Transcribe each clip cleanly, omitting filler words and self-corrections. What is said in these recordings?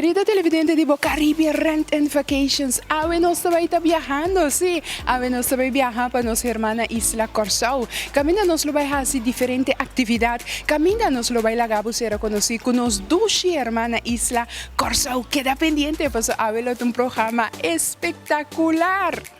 Querido televidente di bo Caribbean Rent and Vacations, awe nos ta bai ta biahando, sí, awe nos ta bai biaha pa nos hermana isla Kòrsou. Kaminda nos lo bai hasi diferente aktividat, kaminda nos lo bai laga bo sera konosí ku nos dushi hermana isla Kòrsou. Keda pendiente paso awe lo ta un programa espektakular!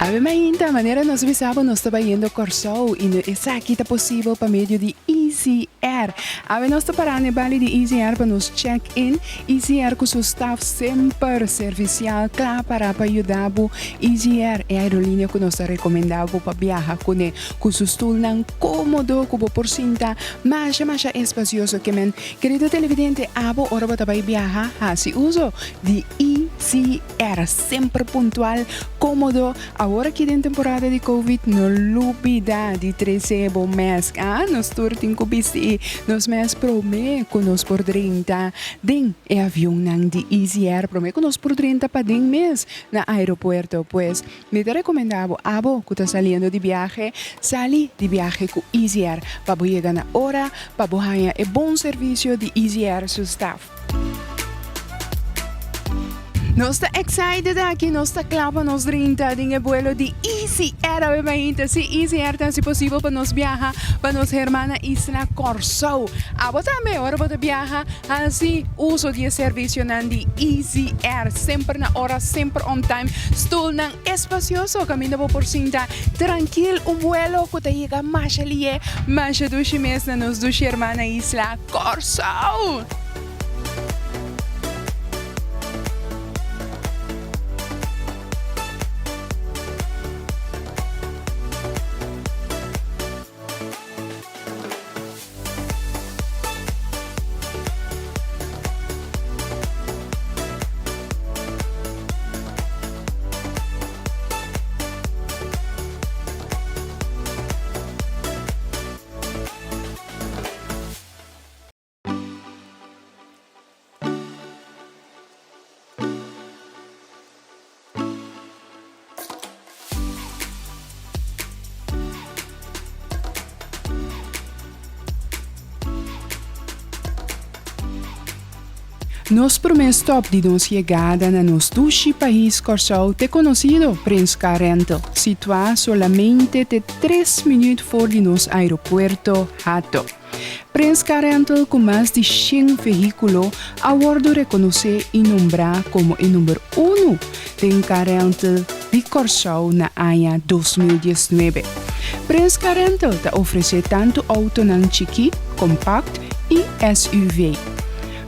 Awe mainta, manera nos bisa bo nos ta bayendo Kòrsou i esaki ta posibel pa medio di Easy Air. Awe nos ta pará na e bali di Easy Air pa nos check in. Easy Air ku su staf semper servisial kla pará pa yuda bo. Easy Air e aerolínea ku nos ta rekomendá bo pa biaha kuné ku su stulnan kómodo ku bo por sinta masha masha espasioso ke men Kerido televidente, abo ora bo ta bai biaha, hasi uso di ECR. Semper puntual, komodo. Awor aki den temporada di Covid, no lubida di trese bo mask. Ah, nos tur tin ku bisti nos mask prome ku nos por drenta den e avionnan di ECR, prome ku nos por drenta paden mes na aeropuerto. Pues, Mi ta rekomendá bo abo ku ta saliendo di biahe, sali di biahe ku Easy Air pa bo yega na ora pa bo haña e bon servisio di Easy Air su staf. Nos ta excited aki, nos ta kla pa nos drinta den e buelo di Easy Air awe mainta. Sí, Easy Air ta hasi posibel pa nos biaha pa nos hermana isla Kòrsou. Abo tambe ora bo ta biaha, Hasi uso di e servisionan di Easy Air, semper na ora, semper on time. Stulnan espasioso kaminda bo por sinta trankil. Un buelo ku ta yega masha lié, masha dushi mes na nos dushi hermana isla Kòrsou! Nos promé stòp di nos yegada na nos dushi pais Kòrsou t'e konosido Prins Car Rental, situá solamente te tres minüt for di nos aeropuerto Hato. Prins Car Rental ku mas di shen vehíkulo a wòrdu rekonosé i nombrá komo e number unu den car rental di Kòrsou na aña 2019. Prins Car Rental ta ofresé tantu outonan chikí, kompakt i SUV.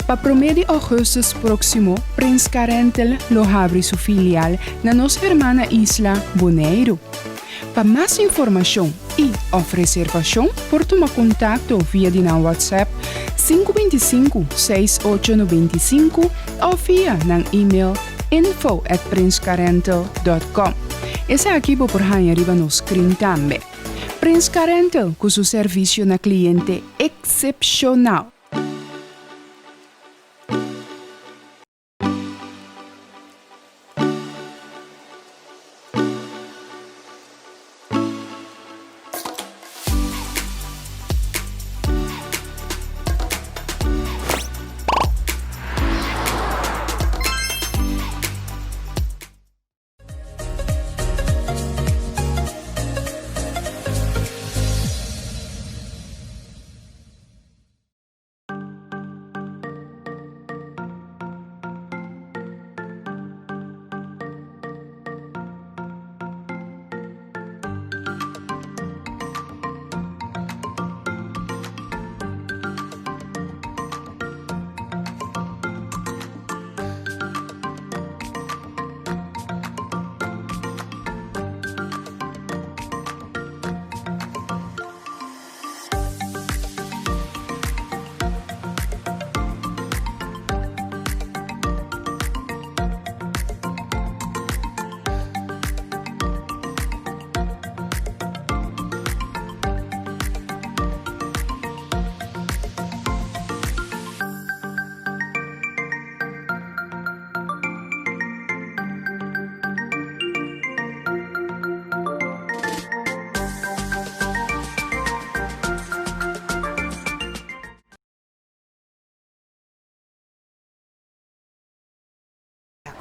Pa promé di ougùstùs próksimo Prins Car Rental lo habri su filial na nos hermana isla Boneiru. Pa mas informashon i òf reservashon por tuma kontakto via di nan WhatsApp 525 68 95 òf via nan email info at prinscarrental dot com. Esaki bo por haña riba nos screen tambe. Prins Carrental ku su servisio na kliente eksepshonal.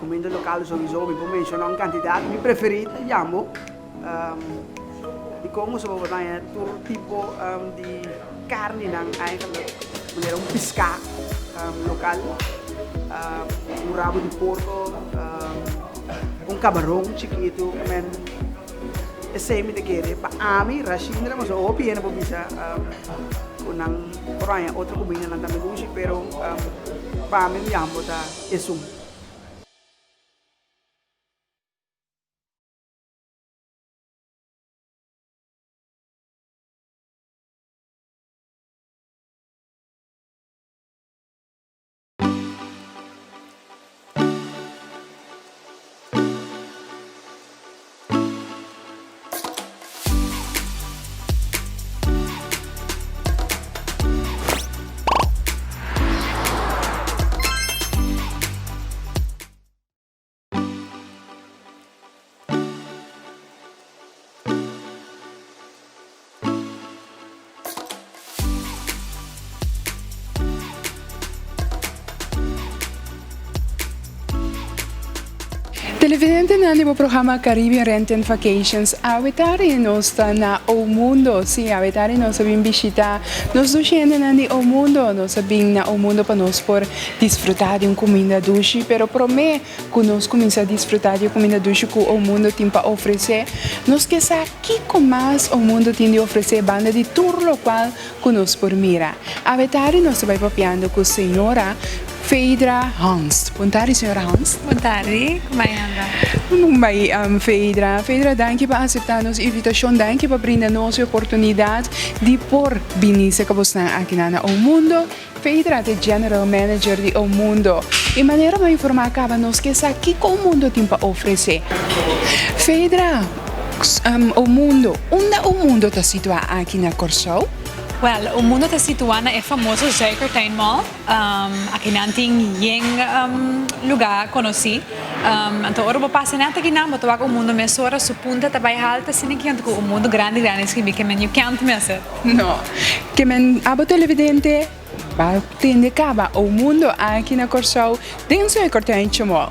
Kuminda lokal souiso mi por menshoná un kantidat. Mi preferí ta yambo. Dikon boso por haña tur tipo di karninan eigenlijk, manera un piská lokal, un rabo di porko, un kabaron chikitu. Men esei mi ta kere pa ami, Rashindra, pasobra hopi hende por bisa ku nan por haña otro kumindanan tambe dushi, pero pa mi yambo ta esun. Televidentenan di bo programa Caribbean Rent and Vacations, awe tardi nos ta na O Mundo. Sí, awe tardi nos a bin bishita nos dushi hendenan di O Mundo. Nos a bin na O Mundo pa nos por disfruta di un cuminda dushi, pero prome Ku nos kuminsá disfrutá di e kuminda dushi ku O Mundo tin pa ofresé, nos ke sa kiko mas O Mundo tin di ofresé banda di tur lokual ku nos por mira. Awe tardi nos ta bai papiando ku señora Phaedra Hanst. Bon tardi señora Hanst. Bon tardi, ku bai anda? Bon bai Phaedra. Phaedra danki pa aseptá nos invitashon, danki pa brinda nos e oportunidat di por bini serka bosnan akinan na O Mundo. Phaedra ta e General Manager di O Mundo y manera bo a informa caba nos ke sa kico O Mundo tin pa ofrece. Phaedra, O Mundo, unda O Mundo ta situa aki na Corsou? Wel, O Mundo ta situa na e famoso Zuikertuin Mall. Aki nan tin yen luga conoci. Anto ora bo pasa net aki nan bo ta wak O Mundo mesora su punta ta bay halta asina ki anto cu O Mundo grandi grandi scribi ke men you can't miss it. No. Ke men abo televidente ba tende kaba o mundo aki na Kòrsou den su ekortèntje mòl.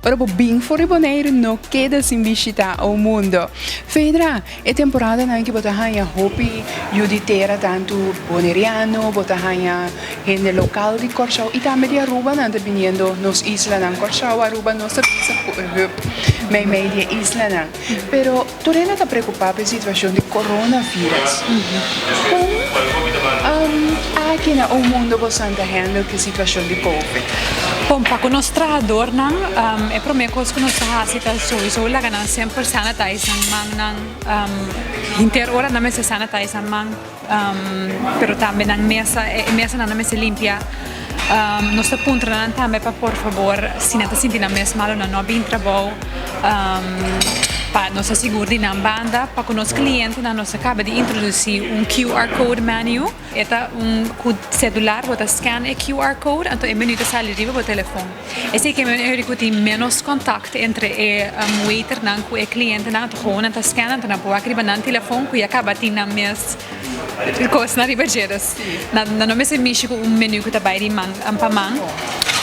Ora bo bin for di Boneiru no keda sin bishitá o mundo. Fedra, e temporadanan ki bo ta haña hopi yu di tera tantu boneriano, bo ta haña hende lokal di Kòrsou i tambe di Aruba nan ta biniendo nos islanan Kòrsou, Aruba nos ta bisa ku e hub meimei di e islanan. Pero tur hende ta preocupa pa e situacion di coronavirus. Con aki na un mundo bosan ta handle cu e situacion di covid? Bon, pa cu nos trahadornan, e prome cos cu nos ta haci ta souiso laga nan semper sanitize nan mannan. Henter ora nan mester sanitize nan man, pero tambe nan mesa, e mesanan nan mester limpia. Nos ta puntra nan tambe pa por fabor si nan ta sinti nan mes malo nan no bin trabou. Pa nos ta sigur di nan banda pa ku nos klientenan nos a kaba di introdusí un QR code menu. E ta un ku selular bo ta scan e QR code anto e menu ta sali riba bo telefon. Esei ke men eri ku tin ménos kontakt entre e waiternan ku e klientenan anto gewoon nan ta scan anto nan por wak riba nan telefon ku ya kaba tin nan mes kosnan riba dje. Dus nan no mester mishi ku un menu ku ta bai di man pa man.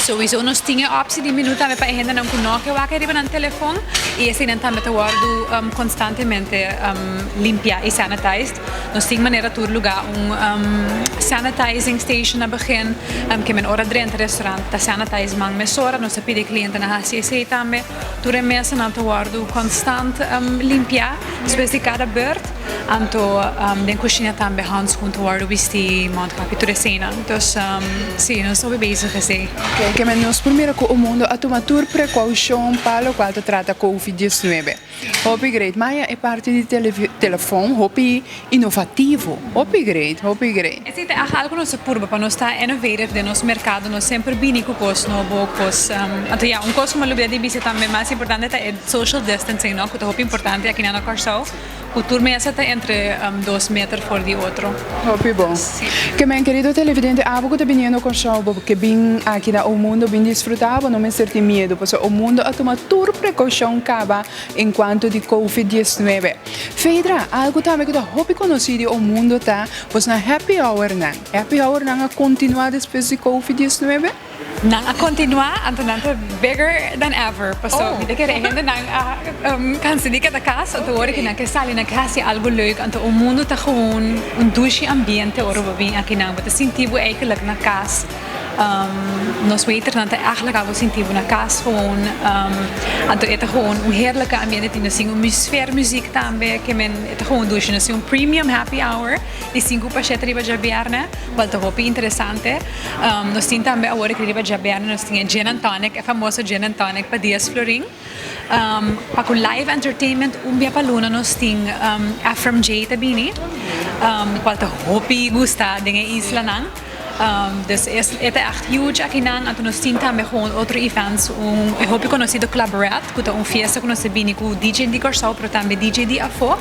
Souiso nos tin e optie di menu tambe pa e hendenan ku no ke wak riba nan telefon i eseinan tambe ta wòrdu konstantemente limpiá i sanitized. Nos tin manera tur lugá un sanitizing station na begin ke men ora drenta restaurant ta sanitize man mesora. Nos ta pidi e klientenan hasi esei tambe. Tur e mesanan ta wòrdu konstant limpiá despues di kada bùrt. Anto den kushina tambe handschoen ta wòrdu bistí, mondkapje, tur eseinan. Dus sí, nos ta hopi bezig esei. Oke, ke men nos por mira ku o mundo a tuma tur prekoushon pa lokual ta trata covid diesnuebe. Hopi great. Maya e parti di telefon hopi inovativo. Hopi great, hopi great. Esei ta algu ku nos ta purba pa nos ta innovative den nos merkado. Nos semper bini ku kos nobo, kos. Anto ya, un kos ku mi a lubida di bisa tambe mas importante ta e social distancing no, ku ta hopi importante aki na Kòrsou. Ku tur mesa ta entre dos meter for di otro. Hopi bon. Ke men kerido televidente abo ku ta biniendo Kòrsou bo ke bin aki na O Mundo bin disfrutá bo no mester tin miedu pasobra O Mundo a tuma tur prekoushon kaba en kuanto di covid diesnuebe. Fedra, algu tambe ku ta hopi konosí di O Mundo ta bosnan happy hour nan. Happy hour nan a kontinuá despues di covid diesnuebe? Nan a kontinuá, anto nan ta bigger than ever. Paso mi ta kere e hendenan a kansa di keda kas, anto ora ku nan ke sali nan ke hasi algu leuk, anto un mundu ta gewoon un dushi ambiente ora bo bin akinan. Bo ta sinti bo eigenlijk na kas. Nos waiternan ta eigenlijk abo sinti bo na kas gewoon. Anto e ta gewoon un heerlijke ambiente. Tin nos tin un sfeer muziek tambe ke men e ta gewoon dushi. Nos tin un premium happy hour di sinku pa shete riba djabièrnè, kual ta hopi interesante. Nos tin tambe awor aki riba djabièrnè nos tin e gin and tonic, e famoso gin and tonic pa dies florin. Pa ku live entertainment un bia pa luna nos tin Ephraim J ta bini, kual ta hopi gusta den e islanan. Dus e ta ègt huge akinan. Anto nos tin tambe gewoon otro events, un e hopi konosido Club Red ku ta un fiesta ku nos ta bini ku DJ di Kòrsou pero tambe DJ di afó.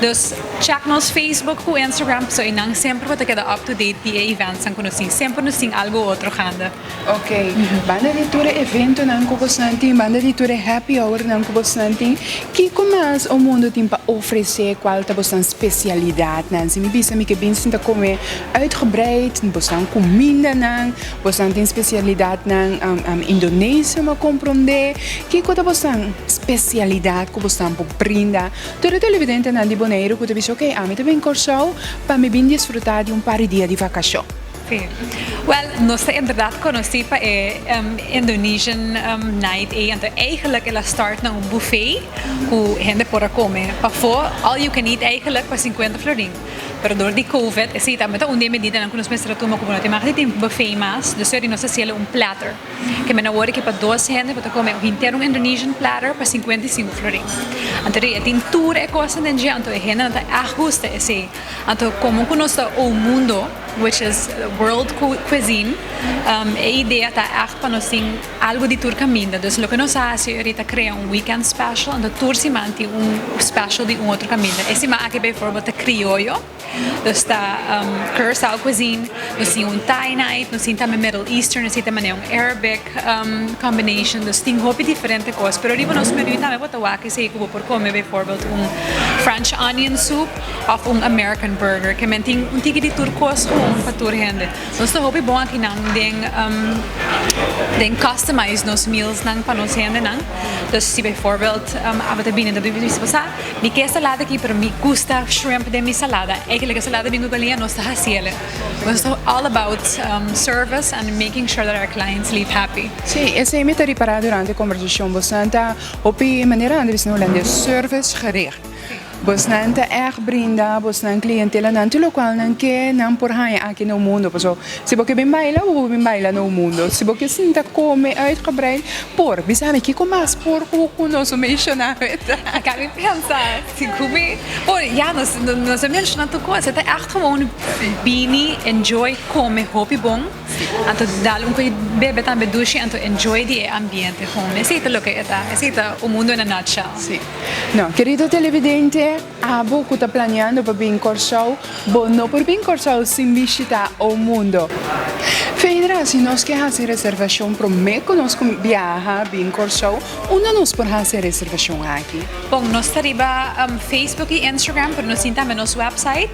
Dus check nos Facebook ku Instagram pasobra einan semper bo ta keda up to date di e eventsnan ku nos tin. Semper nos tin algu otro ganda. Ok, banda di tur e eventonan ku bosnan tin, banda di tur e happy hournan ku bosnan tin, kiko mas O Mundo tin pa ofresé? Kual ta bosnan spesialidatnan? Si mi bisa mi ke bin sinta kome uitgebreid, bosnan kumindanan, bosnan tin spesialidatnan Indonesio mi a komprondé. Kiko ta bosnan spesialidat ku bosnan por brinda tur e televidentenan di Boneiru ku ta bisa ok, ami ta bin Kòrsou pa mi bin disfrutá di un par di dia di vakashon? Sí. Wel, nos ta inderdaad conoci pa e Indonesian night ey. Anto eigenlijk el a start na un buffet cu hende por a come pafo, all you can eat eigenlijk, pa cincuenta florin. Pero door di covid, esey tambe ta un di e medidanan cu nos mester a tuma cu bo no tin mag di tin buffet mas. Dus ey nos a haciel un platter. Ke men awor ke pa dos hende bo ta come henter un Indonesian platter pa 55 florin. Anto e tin tur e cosnan den dje, anto e hendenan ta echt gusta esey. Anto como cu nos ta O Mundo, which is world cuisine, e idea ta echt pa nos tin algo di tur caminda. Dus loke nos a haci ori ta crea un weekend special, anto tur siman tin un special di un otro caminda. E siman aki bijvoorbeeld ta crioyo. Nos ta Curaçao cuisine, nos tin un Thai night, nos tin tambe Middle Eastern, nos tin tambe un Arabic combination, nos tin hopi diferente cos. Pero riba nos menu tambe bo ta wak esey cu bo por come bijvoorbeeld un French onion soup of un American burger. Ke men tin un tiki di tur cos gewoon pa tur hende. Nos ta hopi bon akinan den den customize nos mealsnan pa nos hendenan. Dus si bijvoorbeeld abo ta bini ta bisa bo sa. Mi ke salada aki pero mi gusta shrimp den mi salada. Eigenlijk e salada bin ku galiña nos ta hasiel. Nos ta all about service and making sure that our clients leave happy. Sí, esei mi ta ripará durante e kombersashon. Bosnan ta hopi manera nan ta bisa na hulandes, servicegericht. Bosnan ta ègt brinda bosnan klientelanan tur lokual nan ke nan por haña aki na mundo. Pasobra si bo ke bin baila, bo por bin baila na mundo. Si bo ke sinta kome uitgebreid, Por bisa mi kiko mas por ku ku nos a menshoná weta? A kabi pensa si ku mi por ya nos nos a menshoná tur kos e ta ègt gewoon bini enjoy kome hopi bon anto dal un ko'i bebe tambe dushi anto enjoy di e ambiente gewoon esei ta loke e ta esei ta un mundo in a nutshell. Sí. No, kerido televidente, abo ku ta planeando pa bin Kòrsou, bo no por bin Kòrsou sin bishitá O Mundo. Feidra, si nos ke hasi reservashon promé ku nos biaha bin Kòrsou, unda nos por hasi e reservashon aki? Bon, nos ta riba Facebook i Instagram, pero nos tin tambe nos website,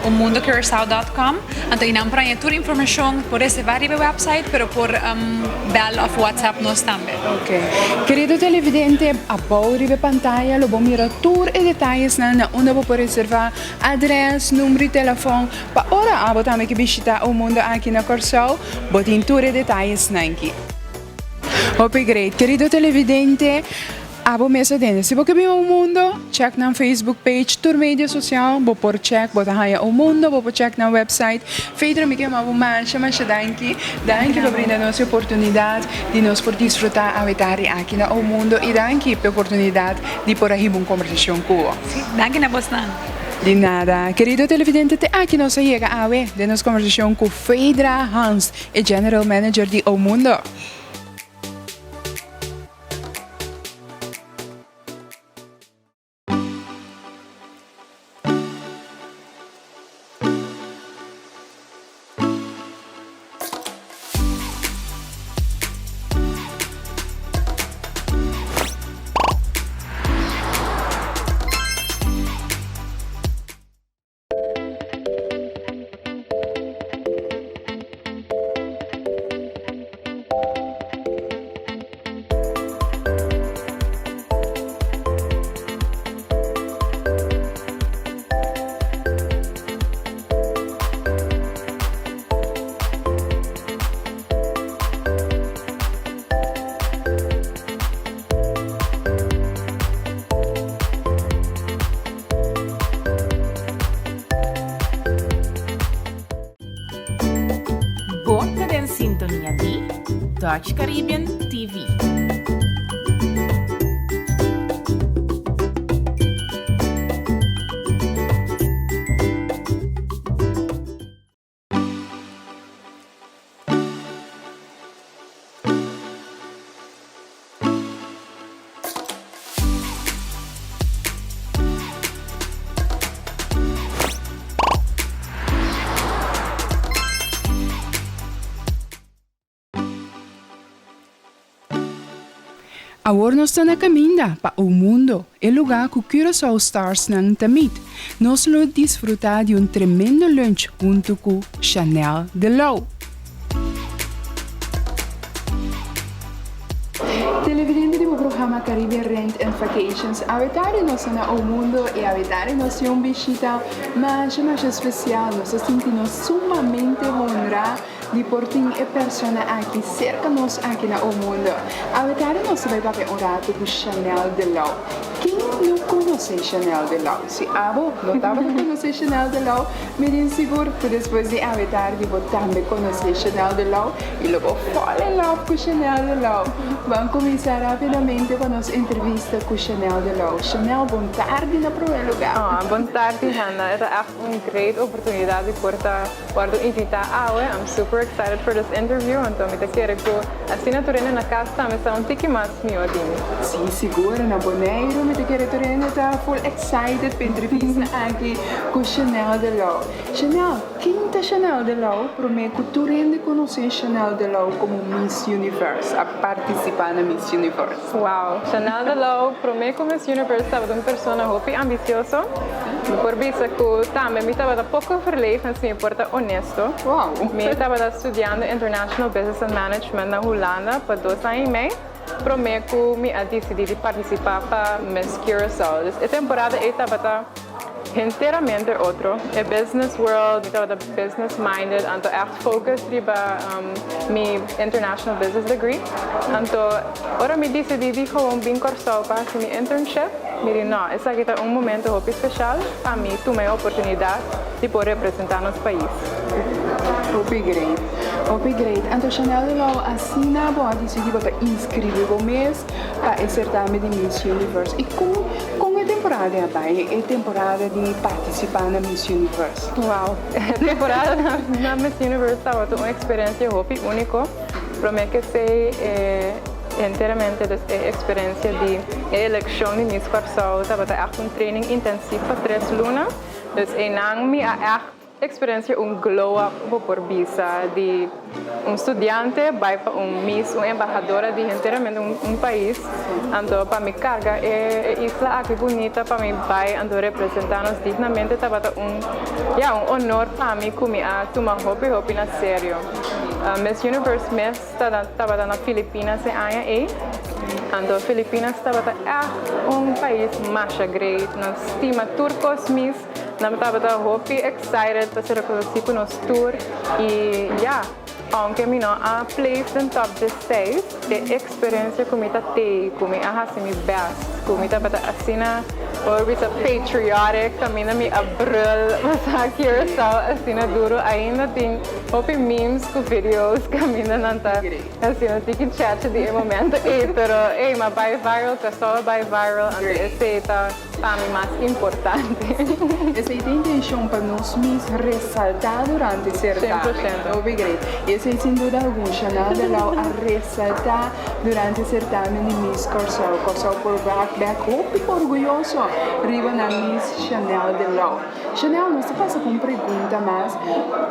omundocuraçao dot com. Anto einan por haña tur informashon, por reservá riba e website, pero por bèl òf WhatsApp nos tambe. Ok. Kerido televidente, abou riba e pantaya lo bo mira tur e detayesnan na unda bo por reservá, adrès, number di telefòn, pa ora abo tambe ke bishitá O Mundo aki na Kòrsou, bo tin tur e detayesnan aki. Hopi great. Kerido televidente, abo mes a tende. Si bo ke bin O Mundo, check nan Facebook page, tur media social bo por check, bo ta haya O Mundo, bo por check nan website. Feidra, mi ke yama bo masha masha danki. Danki pa brinda nos e oportunidad di nos por disfruta awe tardi aki na O Mundo y danki pa e oportunidad di por a hiba un conversacion cu bo. Danki na bosnan. Di nada. Kerido televidente, te aki nos a yega awe den nos conversacion cu Feidra Hans, e General Manager di O Mundo. Dutch Caribbean TV. Awor nos ta na caminda pa O Mundo, e lugar cu Curaçao Stars nan ta meet. Nos lo disfruta di un tremendo lunch hunto cu Chanel de Louw. Televidente di bo programa Caribbean Rent and Vacations, awe tardi nos ta na O Mundo y awe tardi nos tin un bishita masha masha especial. Nos ta sinti nos sumamente honra di por tin e persona aki cerca nos aki na O Mundo. Awe tardi nos ta bay papia un rato cu Chanel de Louw. Ken no conoce Chanel de Louw? Si abo no tabata conoce Chanel de Louw, Mi tin sigur ku despues di awe tardi bo tambe konosé Chanel de Louw i lo bo fall in love ku Chanel de Louw. Ban kuminsá rápidamente pa nos entrevista ku Chanel de Louw. Chanel, bon tardi na promé lugá. Oh, bon tardi Hannah. E ta ègt un great oportunidat di por ta wòrdu invitá awe. I'm super excited for this interview, anto mi ta kere ku asina tur hende na kas tambe sa un tiki mas mihó di mi. Sí, sigur. Na Boneiru mi ta kere tur hende ta full excited pa e entrevista aki. Ku Chanel de Louw. Chanel, ken ta Chanel de Louw? Promé ku tur hende konosé Chanel de Louw komo Miss Universe, a partisipá na Miss Universe. Wow, Chanel de Louw promé ku Miss Universe tabata un persona hopi ambisioso. Mi por bisa ku tambe mi tabata poko verlegen si mi por ta honesto. Wow. Mi tabata studiando International Business and Management na Hulanda pa dos aña i mei. Promé ku mi a disidí di partisipá pa Miss Curaçao. Dus e temporada ei tabata henteramente otro. E business world, mi tabata business minded, anto ègt focus riba mi international business degree. Anto ora mi disidí di gewoon bin Kòrsou pa hasi mi internship, mi di nò, esaki ta un momento hopi speshal pa mi tuma e oportunidat di por representá nos pais. Hopi great. Hopi great. Anto Chanel de Louw asina bo a disidí bo ta inscribí bo mes pa e certamen di Miss Universe. Y con con e temporada a bay, e temporada di participa na Miss Universe? Wow, e temporada na Miss Universe tabata un experiencia hopi unico. Prome ke esey e enteramente dus e experiencia di e eleccion di Miss Kòrsou tabata echt un training intensief pa tres luna. Dus einan mi a echt Experencia un glow up bo por bisa di un studiante bai pa un miss, un embahadora di henteramente un pais, anto pa mi carga e isla aki bunita pa mi bai anto representa nos dignamente tabata un ya un honor pa mi cu mi a tuma hopi hopi na serio. Miss Universe mes tabata na Filipinas e aña ey, anto Filipinas tabata echt un pais masha great, nos stima tur cos miss. Nan tabata hopi excited pa ser reconoci cu nos tur y ya, aunke mi no a place den top diesseis, e experiencia cu mi ta tey, cu mi a haci mi best, cu mi tabata asina, por bisa patriotic, caminda mi a brul pasa Curaçao asina duro, ainda tin hopi memes cu videos caminda nan ta asina tiki chacha di e momento ey, pero ey, m'a bay viral, Curaçao a bay viral, anto esey ta. Pa mi mas importante. Esei ta intencion pa nos mis resalta durante certamen. 100%. Hopi great. Y esei sin duda algun Chanel de Lau a resalta durante certamen di Miss Kòrsou. Kòrsou por wak bek hopi orguyoso riba nan Miss Chanel de Lau. Chanel, nos ta pasa ku un pregunta mas.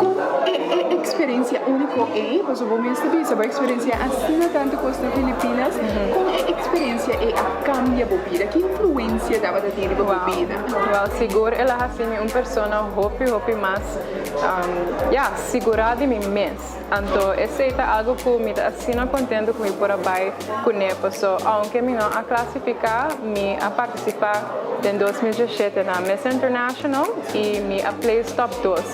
Kon e e eksperensia úniko ei, pasobra bo mes ta bisa bo a eksperensiá asina tantu kos na Filipinas, kon e eksperensia ei a kambia bo bida? Ki influensia tabata tin riba bo bida? Wèl, sigur el a hasi mi un persona hopi, hopi mas, ya, sigurá di mi mes. Anto esei ta algu ku mi ta asina kontentu ku mi por a bai kuné, paso ounke mi no a klasifiká, mi a partisipá den 2017 na Miss International i mi a place top dos.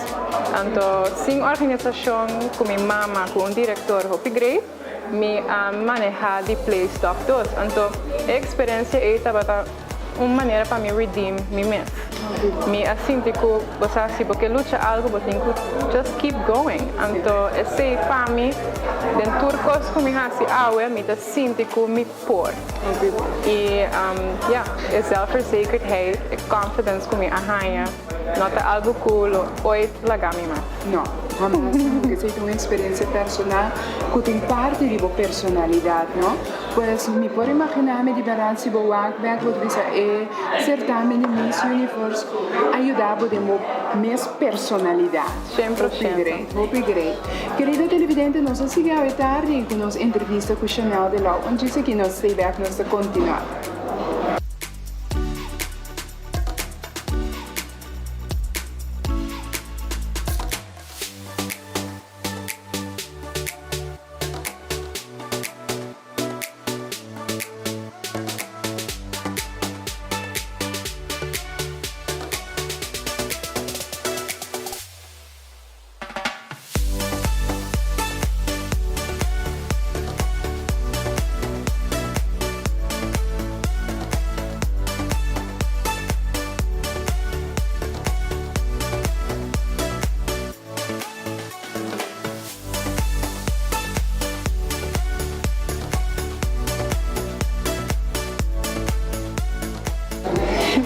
Anto sin organisashon ku mi mama ku un direktor hopi great, mi a manehá di place top dos. Anto e eksperensia ei tabata un manera pa mi redeem mi mes. Mi a sinti ku bo sa si bo ke lucha algu bo tin ku just keep going. Anto esei pa mi den tur kos ku mi hasi awe mi ta sinti ku mi por. I ya, e zelfverzekerdheid, e confidence ku mi a haña no ta algu ku lo ooit laga mi mas. No, hamas. Porque esei ta un experiencia personal ku tin parti di bo personalidad, no? Pues mi por imaginá mi di berdad si bo wak bek bo ta bisa e certamen di Miss Universe a yuda bo den bo mes personalidad. 100%. Hopi great, hopi great. Kerido televidente nos a sigui awe tardi ku nos entrevista ku Chanel de Lau. Un djis aki nos stay bek nos ta continua.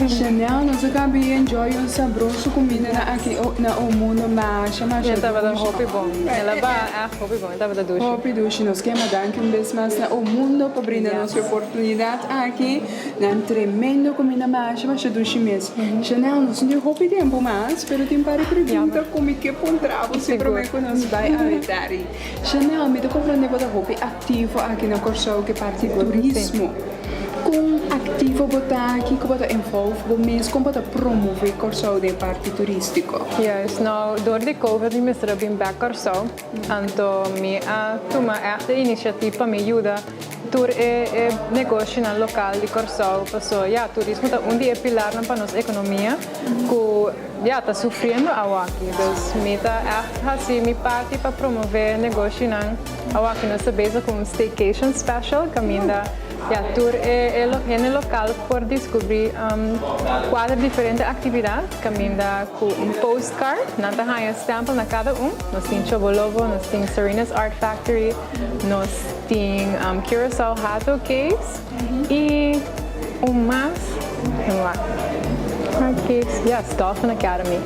Chanel, nos a caba di enjoy un sabroso cuminda na aki na O Mundo masha masha E tabata dushi. hopi bon. El a ba echt hopi bon. E tabata dushi. Hopi dushi. Nos kema danki un bes mas na O Mundo pa brinda nos e oportunidad aki. Nan tremendo cuminda masha masha dushi mes. Chanel, nos no tin hopi tempo mas, pero tin par di pregunta cu mi ke puntra bo si prome cu nos bay awetari. Chanel, mi ta comprende bo ta hopi activo aki na Corsou ke parti turismo. Con activo bo ta, kico bo ta involve bo mes, con bo ta promove Corsou den parti turistico? Juist, nou door di covid mi mester a bin bek Corsou, anto mi a tuma echt e initiatief pa mi yuda Tur e e negoshinan lokal di Kòrsou paso ya turismo ta un di e pilarnan pa nos ekonomia ku ya ta sufriendo awaki. Dus mi ta ègt hasi mi parti pa promové negoshinan awaki. Nos ta bezig ku un staycation special kaminda ya tur e e hende lokal por diskubrí kuater diferente aktividat kaminda ku un postcard nan ta haña stèmpel na kada un. Nos tin Chobolobo, nos tin Serena's Art Factory, nos Tin Curaçao Hato Caves y un mas Hard Caves, yes, Dolphin Academy.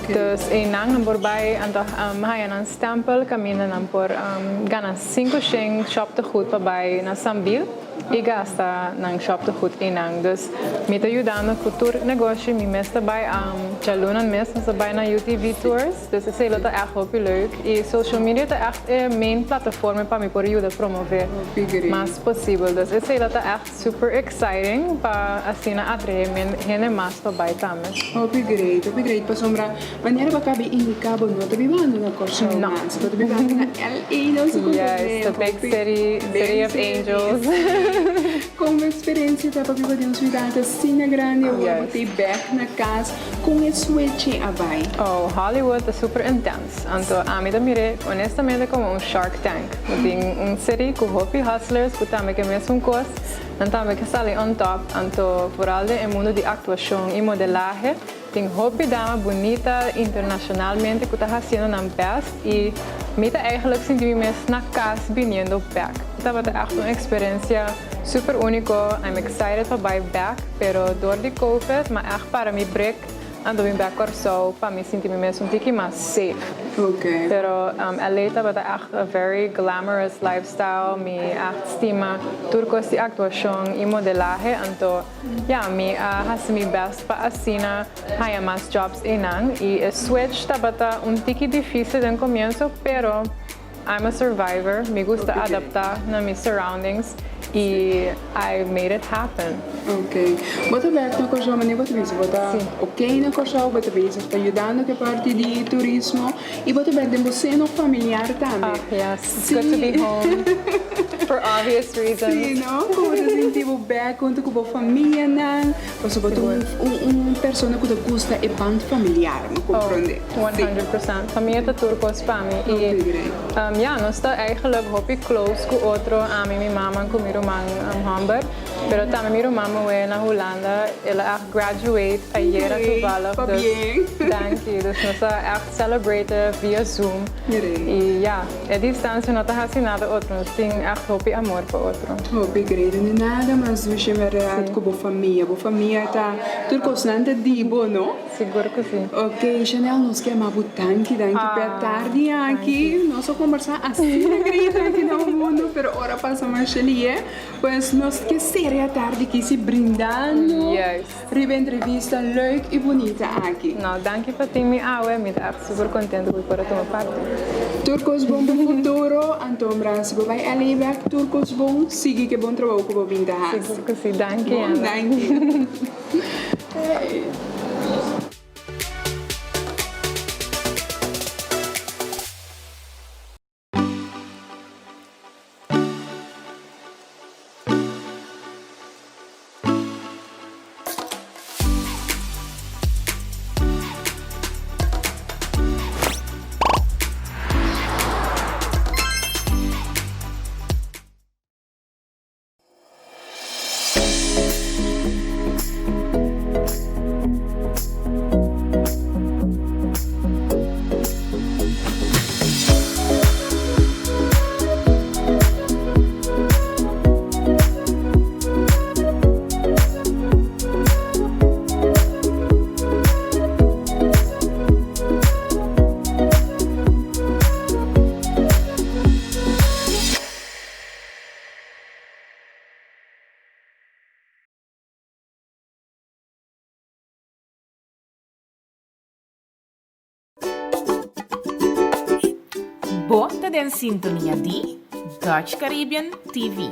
Dus eynan nan por bay anto haya nan stempel caminda nan por gana sinku shen shop tegoed pa bay na Sambil y gasta nan shop tegoed eynan. Dus mi ta yudando cu tur negoshi, mi mes ta bay djalunan mes nos ta bay na UTV Tours. Dus esei lo ta ègt hopi leuk. I social media ta ègt e main plataforma pa mi por yuda promové mas posibel. Dus esei lo ta ègt super exciting pa asina atraé hende mas pa bai tambe. Hopi great, hopi great pasobra manera bo a kaba indiká bo no ta bibando na Kòrsou mas, bo ta bibando na LA nos a komprendé. Yes, the big city, city of angels. Kon bo eksperensia ta pa biba den un siudat asina grandi awor bo ta i bèk na kas? Kon e switching a bai? Oh, Hollywood ta super intens. Anto ami ta mir'é honestamente komo un shark tank. Bo tin un city ku hopi hustlers ku tambe ke mesun kos, nan tambe ke sali on top. Anto vooral den e mundu di aktuashon i modelahe tin hopi dama bunita internashonalmente ku ta hasiendo nan best i mi ta eigenlijk sinti mi mes na kas biniendo bek. Tabata ègt un eksperensia super úniko. I'm excited pa bai bek. Pero dor di covid m'a ègt para mi brek anto bin bek Kòrsou pa mi sinti mi mes un tiki mas safe. Pero LA tabata ègt a very glamorous lifestyle, mi ègt stima tur kos di aktuashon i modelahe, anto ya mi a hasi mi best pa asina haña mas jobs einan i e switch tabata un tiki difisil den komienso pero I'm a survivor, mi gusta adapta na mi surroundings y I made it happen. Ok. Bo ta bek na Kòrsou manera bo ta bisa bo ta ok na Kòrsou, bo ta bezig ta yudando ku e parti di turismo y bo ta bek den bo seno familiar tambe. Ah yes, it's good to be home for obvious reasons. Si no? Ku bo ta sinti bo bek huntu ku bo famianan, pasobra bo ta un persona ku ta gusta e band familiar, mi komprondé. Oh, 100%. Famia ta tur kos pa mi. I ya, nos ta eigenlijk hopi close ku otro, ami, mi mama ku mi ruman hòmber. Pero tambe mi ruman muhé na Hulanda, el a echt graduate ayera toevallig. Pabien. Dus danki. Dus nos a echt celebrate via Zoom. Y ya, e distancia no ta haci nada otro, nos tin echt hopi amor pa otro. Hopi great. No nada mas dushi en berdad cu bo famia. Bo famia ta tur cosnan ta di bo, no? Sigur cu si. Ok, Chanel, nos ke ama bo danki, danki p'e tardi aki. Nos a combersa asina great aki na un mundo, pero ora pasa masha lihe. Pues nos ke sera e atardi aki si brindando riba e entrevista leuk y bunita aki. No, danki pa tin mi awe, mi ta echt super contento cu mi por a tuma parti. Tur cos bon pa futuro, anto bra si bo bai LA bek tur cos bon, sigui ke bon trabou cu bo bin ta haci. Sigur cu si, danki Bon, Ana. danki. Hey. Bo ta den sintonia di Dutch Caribbean TV.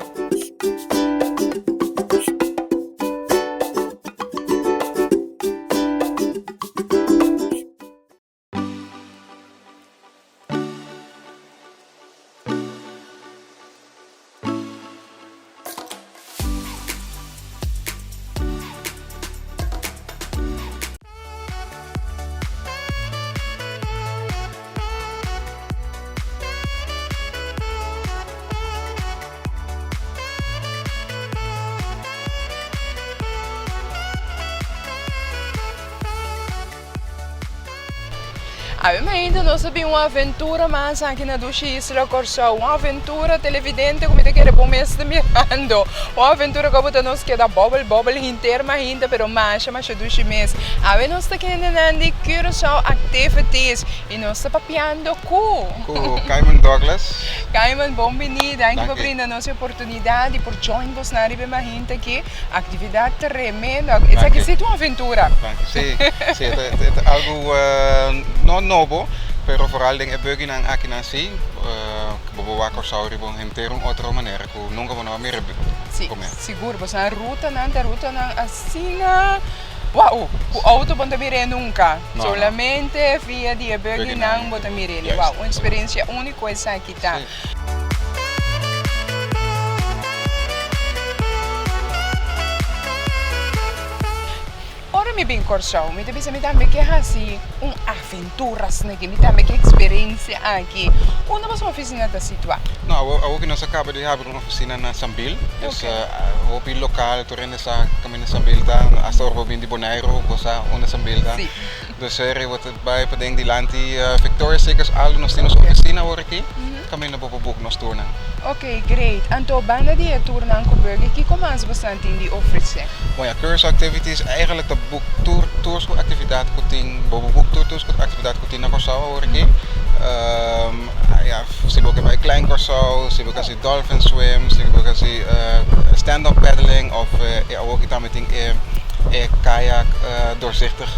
Awe mainta nos a bin un aventura mas aki na Dushi Isla Kòrsou. Un aventura televidente ku mi ta kere bo mes ta mirando. Un aventura ku ta nos keda bòbel bòbel hinter mainta pero masha masha dushi mes. Awe nos ta kendenan di Curaçao Activities i nos ta papiando ku. Ku Cayman Douglas. Cayman bon bini. Danki pa brinda nos e oportunidat di por join bosnan riba e mainta aki. Actividad tremendo. Esaki si ta un aventura. Si, si e ta algo no nobo, pero vooral den e buggynan akinan si, bo por wak Kòrsou riba un henter un otro manera ku nunka bo no a mira promé. Si, sigur. Boso rutanan ta rutanan asina, wou, ku outo bo no ta mir'é nunka. Solamente via di e buggynan bo ta mir'é. Wou, un eksperensia úniko esaki ta. Ora mi bin Kòrsou, mi ta bisa mi tambe ke hasi un aventura asina aki, mi tambe ke eksperensia aki. Unda boso ofisina ta situá? No, awor awor ku nos a kaba di habri un ofisina na Sambil, dus hopi lokal tur hende sa kaminda Sambil ta, asta ora bo bin di Boneiru bo sa unda Sambil ta. Dus eri bo ta bai paden dilanti Victoria's Secret Aldo nos tin nos ofisina awor aki. Kaminda bo por boek nos tournan. Ok, great. Anto banda di e tournan ku Burger, kiko mas bosan tin di ofresé? Bon ya, Curaçao Activities eigenlijk ta boek tur tur su aktividat ku tin, bo por boek tur tur su aktividat ku tin na Kòrsou awor aki. Ya, si bo ke bai Klein Kòrsou, si bo ke hasi dolphin swim, si bo ke hasi stand up paddling òf awor aki tambe tin e e kayak doorzichtig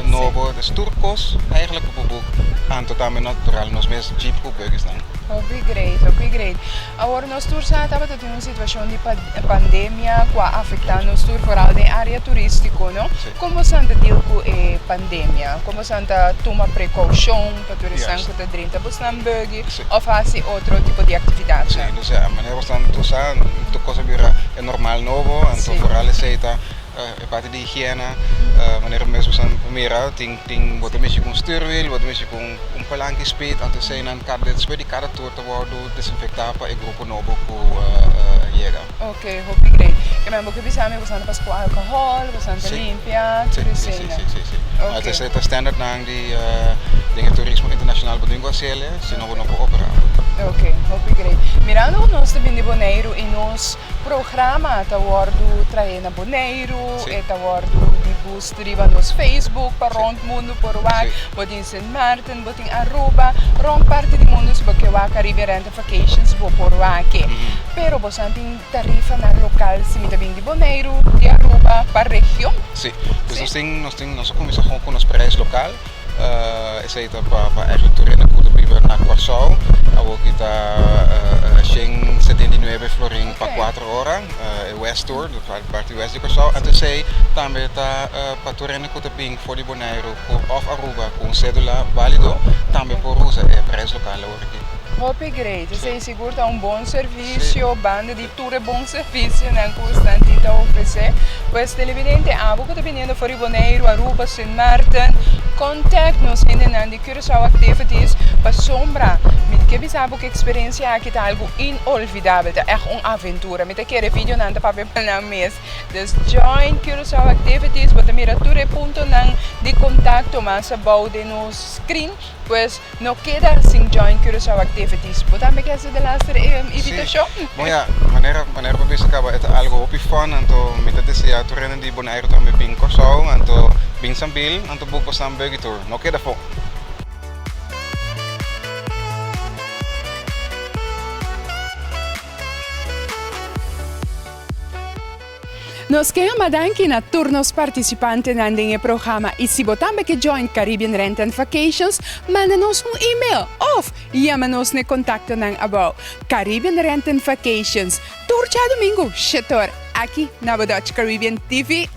nobo. Dus tur kos eigenlijk bo por boek. Anto tambe natural nos mes jeep ku buggy's nan. Hopi great, hopi great. Awor nos tur sa tabata tin un situacion di pandemia cu a afecta nos tur vooral den area turistico, no? Si. Con bosan ta deal cu e pandemia? Con bosan ta tuma precaucion pa tur esnan cu ta drenta bosnan buggy of haci otro tipo di actividadnan? Si, dus manera bosan tur sa tur cos a bira e normal nobo, anto vooral esey ta E parti di higiena, manera mes bo san mira tin tin bo ta mishi ku un stuurwiel, bo ta mishi ku un palanki speed, anto eseinan kada despues di kada tour ta wòrdu desinfektá pa e grupo nobo ku yega. Ok, hopi great. Ke men bo ke bisa mi boso nan ta pasa ku alkohòl, boso nan ta limpia, tur esei nan. Si, si, si. Ok. Esei ta standardnan di den e turismo internashonal bo tin ku hasiel, si no bo no por operá. Ok, hopi great. Mirando ku nos ta bin di Boneiru i nos programa ta wòrdu traé na Boneiru, e ta wòrdu dibust riba nos Facebook pa rònt mundu por wak. Bo tin Sint Maarten, bo tin Aruba, rònt parti di mundu si bo ke wak Caribbean Rental Vacations bo por wak. Pero boso tin tarifanan lokal si mi ta bin di Boneiru, di Aruba, pa region? Sí, dus nos tin, nos tin, nos a kuminsá ku nos prijs lokal. Esei ta pa pa eigenlijk tur hende ku ta biba na Kòrsou. Awoki ta 179 florin pa kuater ora, e West Tour, parti west di Kòrsou. Anto esei tambe ta pa tur hende ku ta bin for di Boneiru ku òf Aruba ku un sédula válido tambe por usa e prijs lokal awoki. Hopi great. Esei sigur ta un bon servisio banda di tur e bon servisionan ku esnan tin ta ofresé. Pues televidente abo ku ta biniendo for di Boneiru, Aruba, Sint Maarten, contact nos hendenan di Curaçao Activities pasobra mi ke bisa bo ku e eksperensia aki ta algu inolvidabel, ta ègt un aventura. Mi ta kere videonan ta papia pa nan mes. Dus join Curaçao Activities, bo ta mira tur e puntonan di kontakto mas abou den nos screen. Pues no keda sin join Curaçao Activities. Bo tambe ke hasi delaster invitashon? Sí. Bon ya, manera manera bo bisa kaba e ta algo hopi fun, anto mi ta desea tur hende di Boneiru tambe bin Kòrsou, anto bin Sambil, anto boek bosan buggy tour. No keda afó. Nos ke yama danki na tur nos partisipantenan den e programa i si bo tambe ke join Caribbean Rent and Vacations, manda nos un email of yama nos na e kontaktonan abou. Caribbean Rent and Vacations, tur djadumingu shetor aki na bo Dutch Caribbean TV.